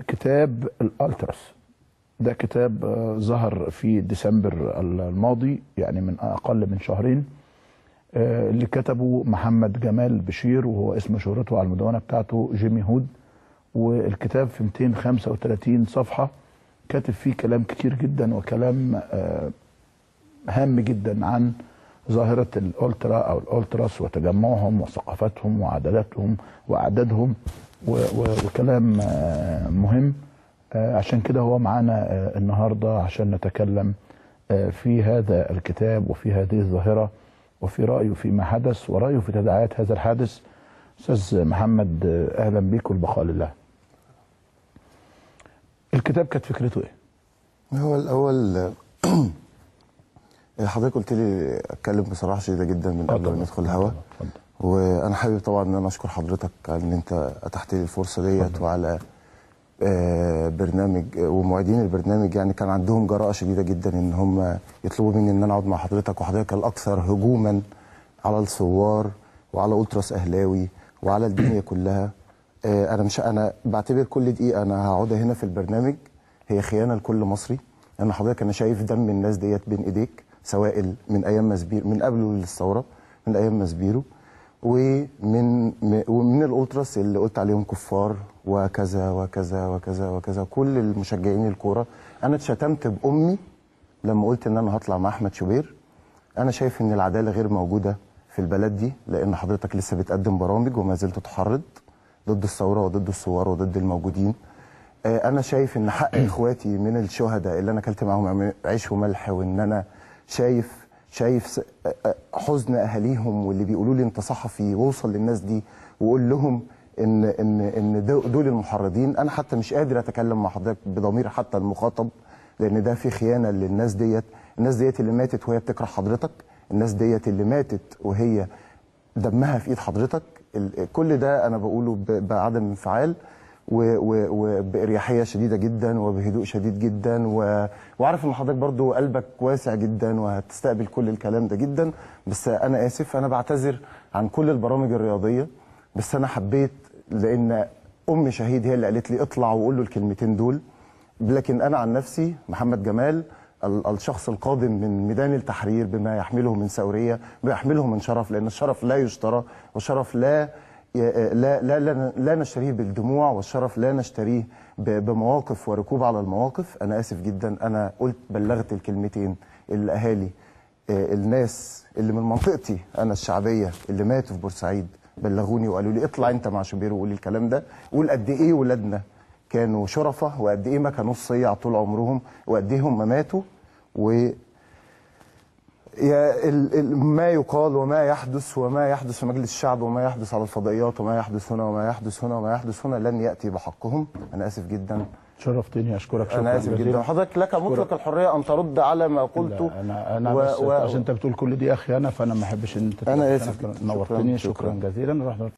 كتاب الألتراس ده كتاب ظهر في ديسمبر الماضي، يعني من أقل من شهرين، اللي كتبه محمد جمال بشير، وهو اسم شهرته على المدونة بتاعته جيمي هود. والكتاب في 235 صفحة، كاتب فيه كلام كتير جدا وكلام هام جدا عن ظاهرة الألترا أو الألتراس وتجمعهم وثقافتهم وعاداتهم وأعدادهم وكلام مهم. عشان كده هو معانا النهاردة عشان نتكلم في هذا الكتاب وفي هذه الظاهرة وفي رأيه فيما حدث ورأيه في تداعيات هذا الحادث. أستاذ محمد، أهلا بيك والبقاء لله. الكتاب كانت فكرته إيه؟ هو الأول حضرتك قلت لي أتكلم بصراحة شديدة جدا من قبل ما ندخل الهوا، وأنا حابب طبعا إن أنا أشكر حضرتك على إن أنت أتحت لي الفرصة ديت وعلى برنامج ومعيدين البرنامج. يعني كان عندهم جراءة شديدة جدا إن هم يطلبوا مني إن أنا أقعد مع حضرتك، وحضرتك الأكثر هجوما على الثوار وعلى ألتراس أهلاوي وعلى الدنيا كلها. أنا بعتبر كل دقيقة أنا هقعدها هنا في البرنامج هي خيانة لكل مصري. أنا حضرتك أنا شايف دم الناس ديت بين إيديك، سوائل من أيام ماسبيرو، من قبل الثورة، من أيام ماسبيرو، ومن الألتراس اللي قلت عليهم كفار وكذا وكذا وكذا وكذا، كل المشجعين الكورة. أنا اتشتمت بأمي لما قلت إن أنا هطلع مع أحمد شوبير. أنا شايف إن العدالة غير موجودة في البلد دي، لأن حضرتك لسه بتقدم برامج وما زلت تحرض ضد الثورة وضد الثوار وضد الموجودين. أنا شايف إن حق إخواتي من الشهداء اللي أنا أكلت معاهم عيش وملح، وإن أنا شايف حزن اهاليهم واللي بيقولوا لي انت صحفي ووصل للناس دي وقول لهم ان ان ان دول المحرضين. انا حتى مش قادر اتكلم مع حضرتك بضمير حتى المخاطب، لان ده في خيانة للناس ديت، الناس ديت اللي ماتت وهي بتكره حضرتك، الناس ديت اللي ماتت وهي دمها في ايد حضرتك. كل ده انا بقوله بعدم انفعال وباريحيه شديدة جدا وبهدوء شديد جدا، وعارف ان حضرتك برضو قلبك واسع جدا وهتستقبل كل الكلام ده جدا. بس انا اسف، انا بعتذر عن كل البرامج الرياضية، بس انا حبيت لان ام شهيد هي اللي قالت لي اطلع وقول له الكلمتين دول. لكن انا عن نفسي محمد جمال، الشخص القادم من ميدان التحرير بما يحمله من ثورية، بما يحمله من شرف، لان الشرف لا يشترى، والشرف لا لا لا لا, لا نشتريه بالدموع، والشرف لا نشتريه بمواقف وركوب على المواقف. أنا آسف جدا، أنا قلت بلغت الكلمتين الأهالي، الناس اللي من منطقتي أنا الشعبية اللي ماتوا في بورسعيد بلغوني وقالوا لي اطلع أنت مع شوبير وقول الكلام ده، قول قد إيه ولادنا كانوا شرفة وقد إيه ما كانوا صيع طول عمرهم وقد إيه هم ماتوا، و ما يقال وما يحدث، وما يحدث في مجلس الشعب، وما يحدث على الفضائيات، وما يحدث هنا وما يحدث هنا وما يحدث هنا، لن يأتي بحقهم. أنا آسف جدا. شرفتني، أشكرك. شكرا. أنا آسف جدا. حضرتك لك مطلق الحرية أن ترد على ما قلته. أنا بس عشان أنت بتقول كل دي أخي أنا، فأنا ما أحبش أن أنت. أنا آسف. نورتني، شكرا جزيلا.